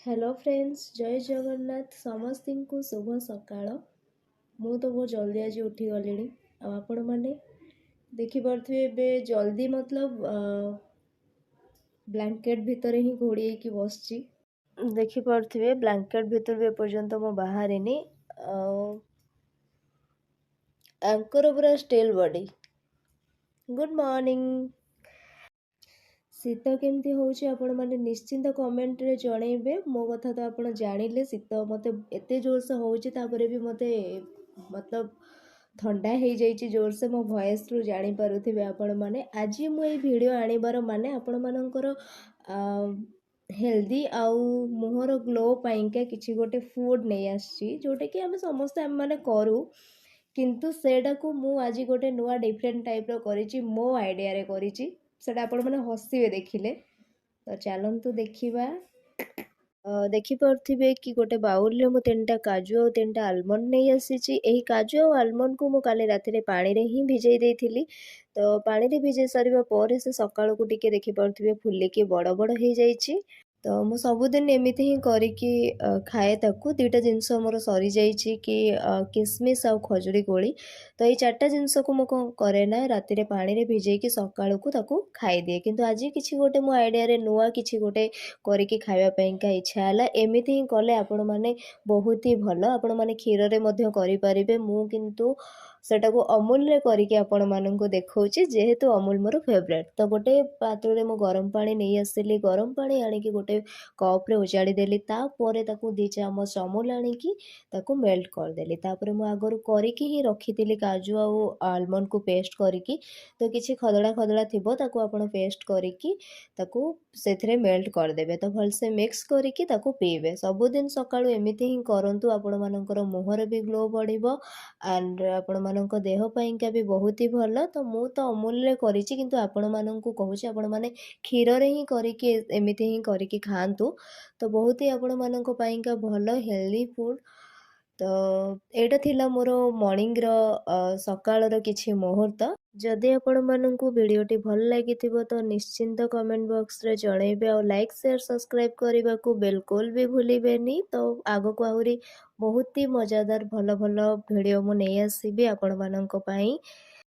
Hello friends, ଜୟ ଜଗନ୍ନାଥ। ସମସ୍ତଙ୍କୁ ଶୁଭ ସକାଳ। ମୁଁ ତ ବହୁତ ଜଲ୍ଦି ଆଜି ଉଠିଗଲିଣି ଆଉ ଆପଣମାନେ ଦେଖିପାରୁଥିବେ ଏବେ ଜଲ୍ଦି, ମତଲବ ବ୍ଲାଙ୍କେଟ୍ ଭିତରେ ହିଁ ଘୋଡ଼ି ହେଇକି ବସିଛି। ଦେଖିପାରୁଥିବେ, ବ୍ଲାଙ୍କେଟ୍ ଭିତରୁ ବି ଏପର୍ଯ୍ୟନ୍ତ ମୁଁ ବାହାରିନି। ଆଉ ଆଙ୍କର ପୁରା ଷ୍ଟିଲ୍ ବଡି। Good morning. ଶୀତ କେମିତି ହେଉଛି, ଆପଣମାନେ ନିଶ୍ଚିନ୍ତ କମେଣ୍ଟରେ ଜଣେଇବେ। ମୋ କଥା ତ ଆପଣ ଜାଣିଲେ, ଶୀତ ମୋତେ ଏତେ ଜୋରସେ ହେଉଛି, ତାପରେ ବି ମୋତେ ମତଲବ ଥଣ୍ଡା ହେଇଯାଇଛି ଜୋରସେ। ମୋ ଭଏସ୍ରୁ ଜାଣିପାରୁଥିବେ ଆପଣମାନେ। ଆଜି ମୁଁ ଏଇ ଭିଡ଼ିଓ ଆଣିବାର ମାନେ ଆପଣମାନଙ୍କର ହେଲ୍ଦି ଆଉ ମୁହଁର ଗ୍ଲୋ ପାଇଁକା କିଛି ଗୋଟେ ଫୁଡ଼୍ ନେଇ ଆସିଛି, ଯେଉଁଟାକି ଆମେ ସମସ୍ତେ ଆମେମାନେ କରୁ, କିନ୍ତୁ ସେଇଟାକୁ ମୁଁ ଆଜି ଗୋଟେ ନୂଆ ଡିଫରେଣ୍ଟ ଟାଇପ୍ର କରିଛି, ମୋ ଆଇଡ଼ିଆରେ କରିଛି। ସେଇଟା ଆପଣମାନେ ହସିବେ ଦେଖିଲେ। ତ ଚାଲନ୍ତୁ ଦେଖିବା। ଦେଖିପାରୁଥିବେ କି ଗୋଟେ ବାଉଲରେ ମୁଁ 3ଟା କାଜୁ ଆଉ 3ଟା ଆଲମଣ୍ଡ ନେଇ ଆସିଛି। ଏହି କାଜୁ ଆଉ ଆଲମଣ୍ଡକୁ ମୁଁ କାଲି ରାତିରେ ପାଣିରେ ହିଁ ଭିଜେଇ ଦେଇଥିଲି। ତ ପାଣିରେ ଭିଜେଇ ସାରିବା ପରେ ସେ ସକାଳକୁ ଟିକେ ଦେଖିପାରୁଥିବେ ଫୁଲିକି ବଡ଼ ବଡ଼ ହେଇଯାଇଛି। ତ ମୁଁ ସବୁଦିନ ଏମିତି ହିଁ କରିକି ଖାଏ ତାକୁ। 2ଟା ଜିନିଷ ମୋର ସରିଯାଇଛି କି କିସମିସ୍ ଆଉ ଖଜୁରୀ କୋଳି। ତ ଏଇ 4ଟା ଜିନିଷକୁ ମୁଁ କ'ଣ କରେ ନା ରାତିରେ ପାଣିରେ ଭିଜେଇକି ସକାଳକୁ ତାକୁ ଖାଇଦିଏ। କିନ୍ତୁ ଆଜି କିଛି ଗୋଟେ ମୋ ଆଇଡ଼ିଆରେ ନୂଆ କିଛି ଗୋଟେ କରିକି ଖାଇବା ପାଇଁକା ଇଚ୍ଛା ହେଲା। ଏମିତି ହିଁ କଲେ ଆପଣମାନେ ବହୁତ ହି ଭଲ। ଆପଣମାନେ କ୍ଷୀରରେ ମଧ୍ୟ କରିପାରିବେ। ମୁଁ କିନ୍ତୁ ସେଟାକୁ ଅମୁଲରେ କରିକି ଆପଣମାନଙ୍କୁ ଦେଖାଉଛି, ଯେହେତୁ ଅମୁଲ ମୋର ଫେଭରେଟ୍। ତ ଗୋଟେ ପାତ୍ରରେ ମୁଁ ଗରମ ପାଣି ନେଇ ଆସିଲି। ଗରମ ପାଣି ଆଣିକି ଗୋଟେ କପ୍ରେ ଉଜାଡ଼ି ଦେଲି। ତାପରେ ତାକୁ 2 ଚାମଚ ଅମୁଲ ଆଣିକି ତାକୁ ମେଲ୍ଟ କରିଦେଲି। ତାପରେ ମୁଁ ଆଗରୁ କରିକି ହିଁ ରଖିଥିଲି କାଜୁ ଆଉ ଆଲମଣ୍ଡକୁ ପେଷ୍ଟ କରିକି। ତ କିଛି ଖଦଡ଼ା ଖଦଡ଼ା ଥିବ, ତାକୁ ଆପଣ ପେଷ୍ଟ କରିକି ତାକୁ ସେଥିରେ ମେଲ୍ଟ କରିଦେବେ। ତ ଭଲସେ ମିକ୍ସ କରିକି ତାକୁ ପିଇବେ। ସବୁଦିନ ସକାଳୁ ଏମିତି ହିଁ କରନ୍ତୁ, ଆପଣମାନଙ୍କର ମୁହଁରେ ବି ଗ୍ଲୋ ବଢ଼ିବ ଆଣ୍ଡ ଆପଣମାନଙ୍କ ଦେହ ପାଇଁକା ବି ବହୁତ ହି ଭଲ। ତ ମୁଁ ତ ଅମୁଲରେ କରିଛି, କିନ୍ତୁ ଆପଣମାନଙ୍କୁ କହୁଛି, ଆପଣମାନେ କ୍ଷୀରରେ ହିଁ କରିକି ଏମିତି ହିଁ କରିକି ଖାଆନ୍ତୁ। ତ ବହୁତ ହି ଆପଣମାନଙ୍କ ପାଇଁକା ଭଲ ହେଲ୍ଦି ଫୁଡ଼୍। ତ ଏଇଟା ଥିଲା ମୋର ମର୍ଣ୍ଣିଂର, ସକାଳର କିଛି ମୁହୂର୍ତ୍ତ। ଯଦି ଆପଣମାନଙ୍କୁ ଭିଡ଼ିଓଟି ଭଲ ଲାଗିଥିବ ତ ନିଶ୍ଚିନ୍ତ କମେଣ୍ଟ ବକ୍ସରେ ଜଣେଇବେ ଆଉ ଲାଇକ୍, ସେୟାର, ସବସ୍କ୍ରାଇବ୍ କରିବାକୁ ବିଲକୁଲ ବି ଭୁଲିବେନି। ତ ଆଗକୁ ଆହୁରି ବହୁତ ହି ମଜାଦାର ଭଲ ଭଲ ଭିଡ଼ିଓ ମୁଁ ନେଇ ଆସିବି ଆପଣମାନଙ୍କ ପାଇଁ।